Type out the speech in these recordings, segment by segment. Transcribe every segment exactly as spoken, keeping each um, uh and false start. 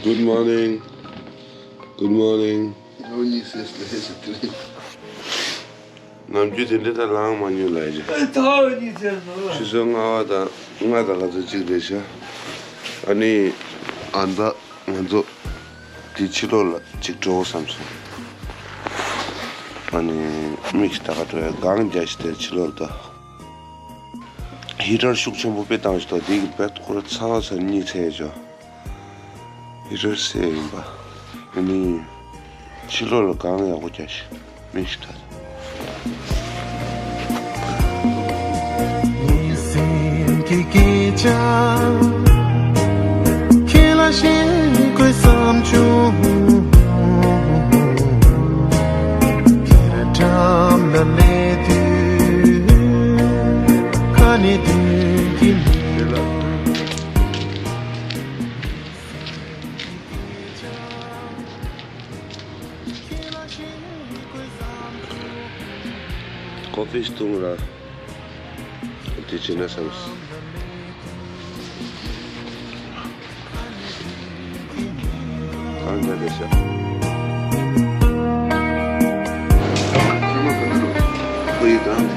Good morning. Good morning. ནམ་རྒྱུན་དེ་འདྲ་ད་ལངས་མ་མྱོང་ལ་ཡ། ཨེ་ཐའོ་ནི་ཟེར་ནོ། ཆུ་ཚོད་ལྔ་པ་དང་ལྔ་དང་ལྔ་ཚོད་གཅིག་རེད་ཤག་ཨ་ནི་ཨ་མདའ་ང་ཚོ་དེ་ཕྱི་ལོགས་ལ་གཅིག་འགྲོ་བསམ་སོང་། ཨ་ནི་མིག་ཤི་ད་ག་འགྲོ་ཡ་སྒང་རྒྱ་ཤི་དེ་ཕྱི་ལོགས་ལ་ད། ཧི་ཊར་ཤུགས་ཆེན་པོ་དཔེ་བཏང་ཞིག་ད་དེ་གི་བེད་ཁོ་ར་ཚ་བ་ཚ་གཉིད་ཚད་ཡ་ཅོ། ཧི་ཊར་སེ་ཡིན་པ། ཨ་ནི། ཕྱི་ལོགས་ལ་གང་ཡག་པོ་རྒྱག་ཤིག་མིག་ཤི་ད། ཀོ་ཕི་བཏུང་ར། དེ་བྱས་ན་བསམས། གང་འདྲ་རེད་ཤག་ཁོ་ཡི་གང་།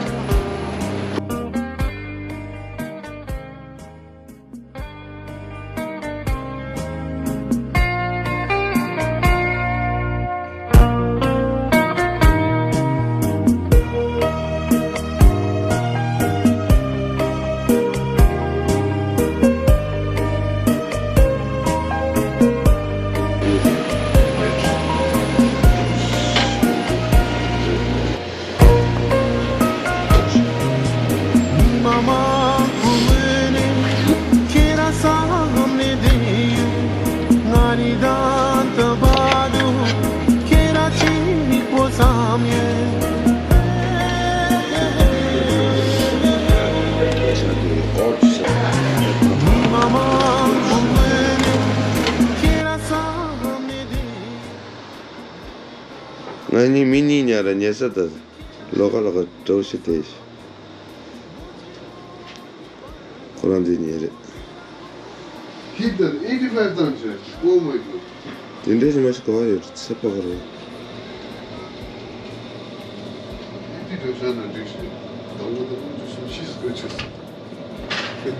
ང་གཉིས་མི་གཉིས་ཉལ་ར་ཉལ་ས་དང་ལོགས་ཀ་ལོགས་ཀ་འགྲོ་ཤི་དེ། ཁོ་རང་འདི་ཉལ་རེད། Hit that eighty five times, right? Oh my God. དེ་འདྲའི་ཞིག་མ་ཞིག་ག་བ་ཡོད་ཚེ་པ་ག་རེད། Eighty times ན་འགྲིག་ཤི། དང་པོ་དང་པོ་ཤི་སྐད་ཆ། དང་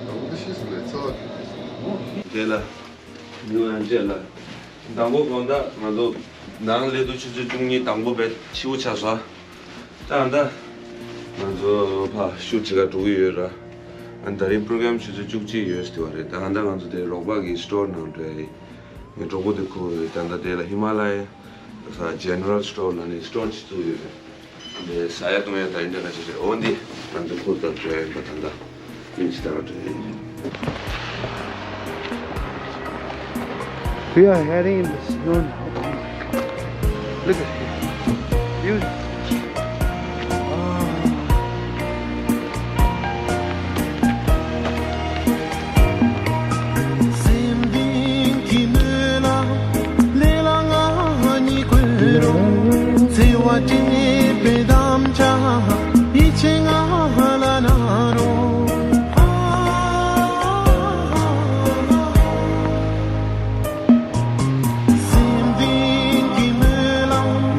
པོ་ཤི་སོང་ནས་ཚ་བ་ཁྱོད། དེ་ལ། ནུ་ཨན་ཅེ་ལ། དང་པོ་དགོང་དག་ང་ཚོ་ནང་སླེབས་དུས་ཆུ་ཚོད་བཅུ་གཉིས། དང་པོ་བས་ཕྱི་པོ་ཆགས་སོང་། ད་ཨ་ད། ང་ཚོ་ཕ་ཤུ་ཅི་ག་འགྲོ་གི་ཡོད་ར། ཨ་ད་རིང་པོ་རོ་གྷ་རམ་ཆུ་ཚོད་བཅུ་གཅིག་ཡོད་ཟེར་བ་རེད། ད་ཨ་ད་ང་ཚོ་དེ་རོགས་པ་གི་སི་ཊོར་ནང་འགྲོ་ཡ་ཡིན། ངའི་གྲོགས་པོ་དེ་ཁོ་ད་ད་དེ་ལ་ཧི་མ་ལ་ཡའི་ས་ཇེ་ནེ་རལ་སི་ཊོར་ལ་ནི་སི་ཊོར་ཅིག་བཙུགས་ཡོད་རེད། འདི་ཟ་ཡ་བཏུང་ཡ་དང་འདི་འདྲ་ཁ་ཤས་རེད། འོ་འདི་ང་ཚོ་ཁུར་དང་འགྲོ་ཡ་ཡིན་པ་དང་ད་ཡིན་ཅི་ལྟར་འགྲོ་ཡ་ཡིན། We are heading in the snow now. Look at this. Beautiful.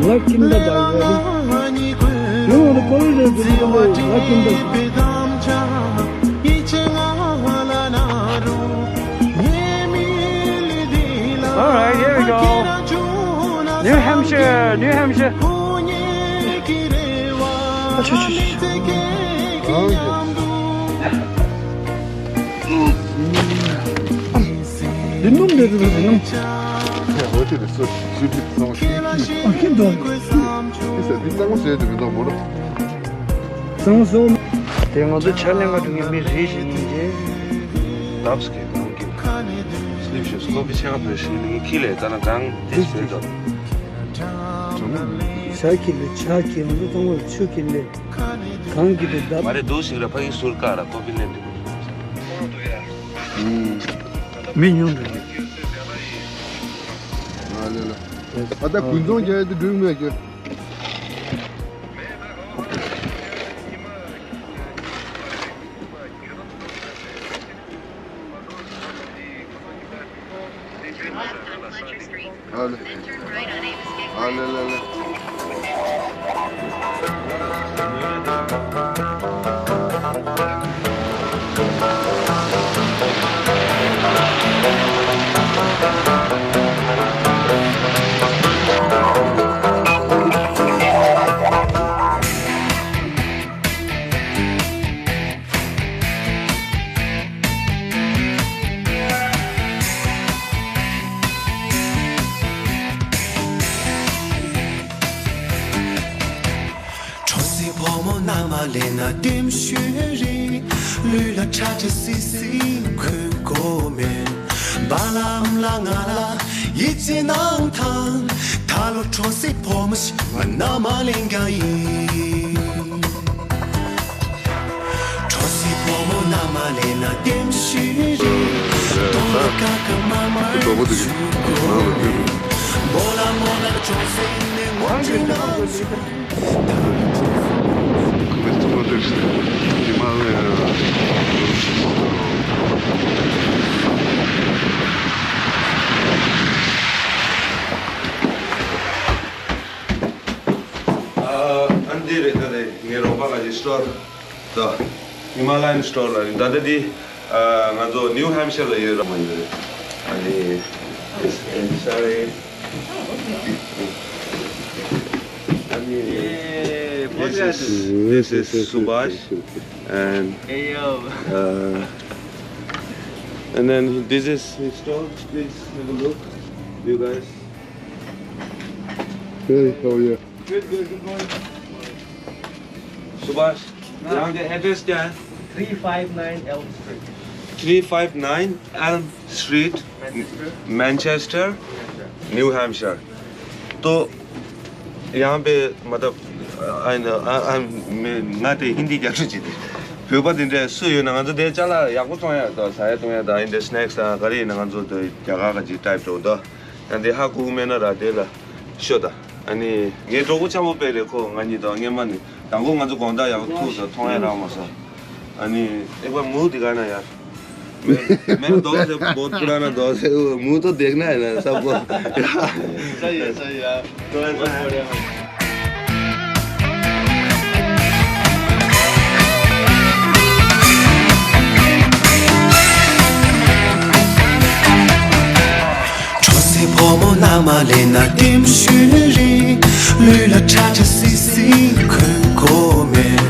Luck in the Bible. You want to go to the Luck in the All right, here we go. New Hampshire, New Hampshire. ཨ་ཆུ་ཆུ་ཆུ་ཆུ། འདི་སྣུམ་རེད་འདུག་འདི་སྣུམ། ཡ་འོ་དེ་རེད། སོ་ཞིབ་ཞིབ་ཞིབ་སོང་ཞིབ་ཞིབ། ཨ་ཁྱི་འདུག་དེ་ཟེར་འདི་གཙང་མ་བཟོས་དེ་མི་འདུག་མོ་ར། གཙང་མ་བཟོ། དེ་ང་ཚོ་ཕྱག་ལེན་ག་འགྲོ་མཁན་མི་རེ་ཞིག་ཡིན་གྱི། ལབས་ཀྱི་གང་གི། སླེབས་ཤོག་ཀོ་ཕི་ཆེ་ག་བོད་ཞིག་ལིང་ཁྱི་ལས་ད་ན་གང་དེ་བོད་དོ། ཇ་ཁྱི་ལས་ཇ་ཁྱི་ང་ཚོ་གཙང་མ་ཆུ་ཁྱི་ལས། གང་གི་དེ་བདག་མ་རེད་འདུག་ཞིག་ར་ཕ་གི་ཟུར་ཀ་ར་ཀོ་ཕི་ལེན་དེ་གོ། མི་ཉུང་འདུག་ཨ་ལེ་ལ། ཨ་ད་དགུན་ཚོང་རྒྱག་ཡ་དེ་འགྲུལ་མེད་ཀྱི། ཨ་ལེ། ཨ་ལེ་ལེ་ལེ། གྲོ་སི་ཕོ་མོ་མནའ་མ་ལེན་ན་ལྟེམ་ཤོས་རེད། ལུས་ལ་ཁྲ་ཁྲ་སི་སི་གོན་དགོས་མེད། བ་ལམ་ལ་ང་ལ་ཡིད་ཆེས་གནང་དང་། ད་ལོ་གྲོ་སི་ཕོ་མོ་ཞིག་ང་མནའ་མ་ལེན་ག་ཡིན། གྲོ་སི་ཕོ་མོ་མནའ་མ་ལེན་ན་ལྟེམ་ཤོས་རེད། གདོང་ལ་ཀ་ཀ་མ་མ་གྲུ་གུ་རེད། སྦོ་ལ་མོ་ལ་གྲོ་སི་ནས་ངོ་སྤྲོད་གནང་བྱུང་། ཨ་འདི་རེད། ད་རེད། ངའི་རོགས་པ་ལ་ཞིག་སྟོར། ད་ཧི་མ་ལ་ཡན་སྟོར་ལ་རེད། ད་ད་འདི་ང་ཚོ་ནིའུ་ཧམ་ཤར་ལ་ཡོད་ར་མ་ཡོད། ཨ་ནི་sorry. This is, this is Subhash and, uh, and then this is his store. Please have a look, you guys. Hey, how are you? Good, good, good morning. Subhash, यहाँ के address क्या है? Three five nine Elm Street. Three five nine Elm Street, Manchester, Manchester, New Hampshire. तो यहाँ पे मतलब ང་དེ་ཧིན་དི་རྒྱབ་ཤུགས་ཅིག་དེ་བོད་པ་དེ་འདྲ་སུ་ཡོད་ན། ང་ཚོ་དེ་ཅ་ལག་ཡག་པོ་བཙོང་ཡ་དང་ཟ་ཡ་བཏུང་ཡ་དང་ཨིན་དེ་སི་ནེག་སི་དང་ག་རེ་ཡིན་ན་ང་ཚོ་དེ་རྒྱ་གར་ག་ཅིག་ཊའིབ་འགྲོ་འདུག་ཡང་དེ་ཧ་གོ་གི་མེད་ན་ར་དེ་ལ་ཤོད་དང་། ཨ་ནི་ངའི་གྲོགས་པོ་ཆེན་པོ་དཔེ་རེད། ཁོ་ང་གཉིས་དང་སྔན་མ་ནས་དང་པོ་ང་ཚོ་དགོང་དག་ཡག་པོ་ཐུག་སོང་། མཐོང་ཡ་རག་མ་སོང་། ཨ་ནི་एक बार मुंह दिखाना यार। मेरे दोस्त है, बहुत पुराना दोस्त है, वो मुंह तो देखना है ना सबको। सही है, सही है यार। तो ऐसा है। གྲོ་སི་ཕོ་མོ་མནའ་མ་ལེན་ན་ལྟེམ་ཤོས་རེད། ལུས་ལ་ཁྲ་ཁྲ་སི་སི་གོན་དགོས་མེད།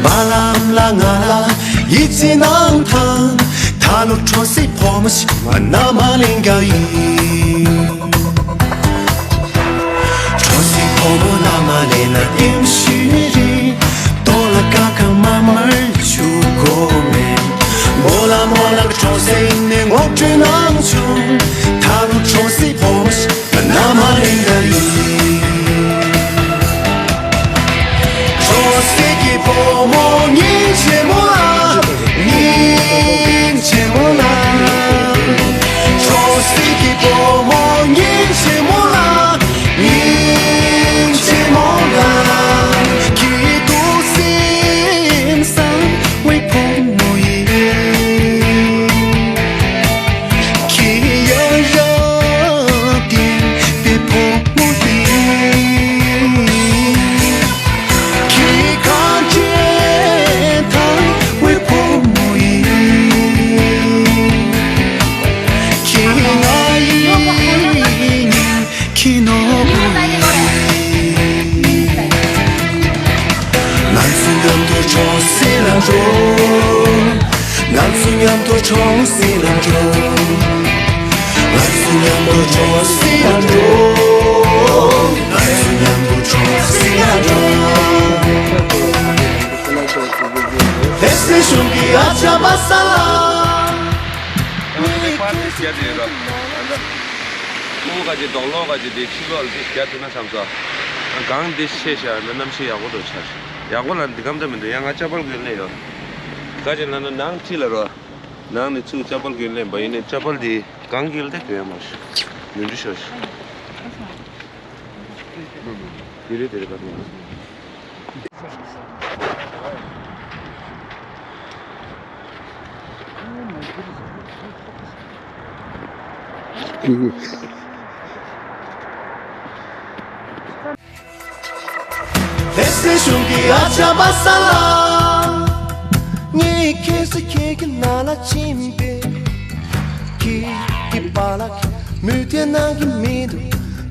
བ་ལམ་ལ་ང་ལ་ཡིད་ཆེས་གནང་དང་། ད་ལོ་གྲོ་སི་ཕོ་མོ་ཞིག་ང་མནའ་མ་ལེན་ག་ཡིན། གྲོ་སི་ཕོ་མོ་མནའ་མ་ལེན་ན་ལྟེམ་ཤོས་རེད། གདོང་ལ་ཀ་ཁ་མ་མར་བྱུག་དགོས་མེད། སྦོ་ལ་མོ་ལ་གྲོ་སི་ནས་ངོ་སྤྲོད་གནང་བྱུང་། ད་རུང་གྲོ་སི་ཕོ་མོ་ཞིག་ང་མནའ་མ་ལེན་ག་ཡིན། གྲོ་སི་གི་བུ་མོ་སྙིང་རྗེ་མོ་ལ། སྙིང་རྗེ་མོ་ལ། གྲོ་སི་གི་བུ་མོ་སྙིང་རྗེ་མོ་ལ། སྙིང་རྗེ་མོ་ལ། སྐྱིད་སྡུག་སེམས་བཟང་བའི་བུ་མོ་ཡིན། ཁྱེད་ཡ་རབས་ལྡན་པའི་བུ་མོ་ཡིན། ཁྱེད་གང་བྱེད་ཐང་བའི་བུ་མོ་ཡིན། ཁྱེད་ང་ཡི་ཉིན་ཁྱེད་ནོར་བུ་ཡིན། ང་ཚོ་མཉམ་དུ་གྲོ་སི་ལ་འགྲོ། ང་ཚོ་མཉམ་དུ་གྲོ་སི་ལ་འགྲོ། ང་ཚོ་མཉམ་དུ་གྲོ་སི་ལ་འགྲོ། ང་ཚོ་མཉམ་དུ་གྲོ་སི་ལ་འགྲོ། ཧེ་སི་ཤུང་གི་ཨ་ཅ་མ་ས་ལ། ཨུ་ག་ཅི་དོག་ལོ་ག་ཅི་དེ་ཕྱི་ལོགས་ལ་དེ་རྒྱ་ཐུབ་ན་བསམ་སོང་། གང་དེ་ཤེས་ཤག་ན་གནམ་གཤིས་ཡག་པོ་འགྲོ་ཆགས། ཡག་པོ་ལ་འདི་གམ་ད་མི་འདུག་ཡང་ང་ཅ་པལ་གྱོན་ལེ་ཡོད། ག་ཅི་ལ་ན་ནང་ཁྲིད་ལ་རོ། ནང་ནས་ཚུར་ཅ་པལ་གྱོན་ལེན་པ་ཡིན་ནའི་ཅ་པལ་འདི་གང་གིལ་ཏེ་གྱོན་མ་ཤི། མི་འདྲི་ཤོ་ཤི། དེ་རེད་དེ་རེད་པ་དེ། གཞུང་གི་ཨ་ཅག་པ་ས་ལ། ངས་ཁྱེད་སུ་ཁྱེད་ཀྱི་ནང་ལ་ཕྱིན་པས། ཁྱེད་ཀྱི་པཱ་ལགས་མུ་མཐའི་ནང་གི་མི་འདུག་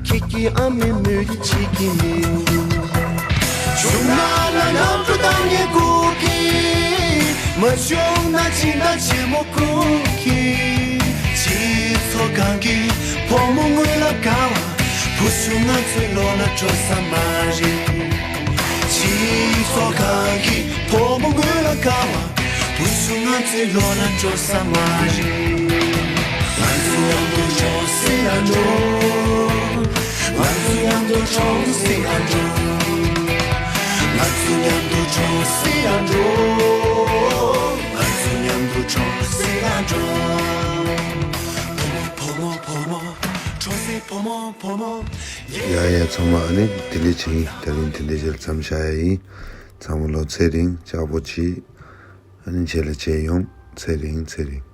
ཁྱེད་ཀྱི་ཨ་མའི་མུ་མཐའི་ཕྱི་གི་མི་འདུག་བྱུང་ན་ན་ནམ་གྲོ་དང་ངའི་སྐུ་གི་མ་བྱུང་ན་ཕྱི་ཟླ་ཆེན་མོ་ཀུན་གྱི་སྤྱི་ཚོགས་སྒང་གི་ཕོ་མོ་དངུལ་ལ་དགའ་བ། བུ་ཆུང་ང་ཚོའི་བློ་ལ་འགྲོ་ས་མ་རེད། སྤྱི་ཚོགས་སྒང་གི་ཕོ་མོ་དངུལ་ལ་དགའ་བ། བུ་ཆུང་ང་ཚོའི་བློ་ལ་འགྲོ་ས་མ་རེད། ང་ཚོ་མཉམ་དུ་འགྲོ་སྲིད་ལ་འགྲོ། ང་ཚོ་མཉམ་དུ་འགྲོ་སྲིད་ལ་འགྲོ། ང་ཚོ་མཉམ་དུ་འགྲོ་སྲིད་ལ་འགྲོ། ང་ཚོ་མཉམ་དུ་འགྲོ་སྲིད་ལ་འགྲོ། བུ་མོ་བུ་མོ་བུ་མོ། འགྲོ་སྲིད་བུ་མོ་བུ་མོ། ཡ་ཡ་ཚང་མ་ཨ་ནི་དེ་འདྲས་བྱེད་ཡིན། ད་རིང་དེ་འདྲས་བྱས་མཚམས་བཞག་ཡ་ཡིན། ཚང་མ་ལོ་ཚེ་རིང་ཅག་པོ་བྱེད། ཨ་ནི་རྗེས་ལ་མཇལ་ཡོང་། ཚེ་རིང་ཚེ་རིང་།